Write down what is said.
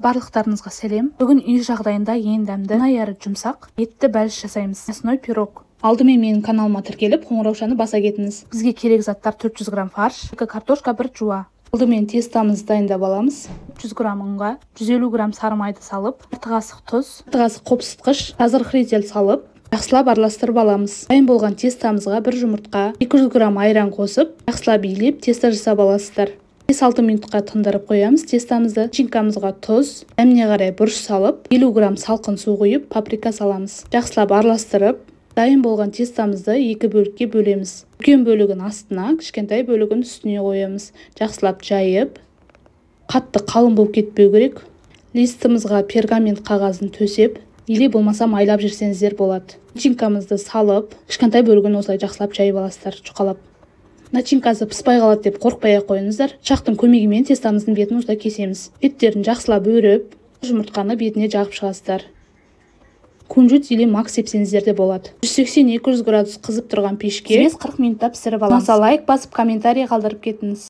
Барлықтарыңызға сәлем! Бүгін үй жағдайында ең дәмді, оңай әрі жұмсақ етті бәліш жасаймыз. Мясной пирог. Алдымен менің каналыма тіркеліп, қоңыраушаны баса кетіңіз. Бізге керек заттар: 400 грамм фарш, 2 картошка, 1 жуа. Алдымен тестамызды дайындап аламыз. 300 грамм ұнға 150 грамм сары майды салып, 1 қасық тұз, 1 қасық қопсытқыш, разрыхлитель салып, жақсылап араластырып аламыз. Дайын болған тестамызға 1 жұмыртқа, 200 грамм айран қосып, жақсылап илеп, тесто жасап аласыздар. 5-6 минутқа тындырып қоямыз тестамызды. Начинкамызға тұз, дәміне қарай бұрыш салып, 50 грамм салқын су құйып, паприка саламыз. Жақсылап араластырып, дайын болған тестамызды екі бөлікке бөлеміз. Үлкен бөлігін астына, кішкентай бөлігін үстіне қоямыз. Жақсылап жайып, қатты қалың болып кетпеу керек. Листімізға пергамент қағазын төсеп, или болмаса майлап жіберсеңіздер болады. Начинкамызды салып, кішкентай бөлігін осылай жақсылап жайып аласыздар, жұқалап. Начинкасы пыспай қалады деп қорықпай ақ қойыңыздар. Пышақтың көмегімен тестамыздың бетін осылай кесеміз. Беттерін жақсылап өріп, жұмыртқаны бетіне жағып шығасыздар. Кунжут или мак сепсеңіздер де болады. 180-200 градус қызып тұрған пешке 40 минутта пісіріп аламыз. Ұнаса, лайк басып, комментарий қалдырып кетіңіз.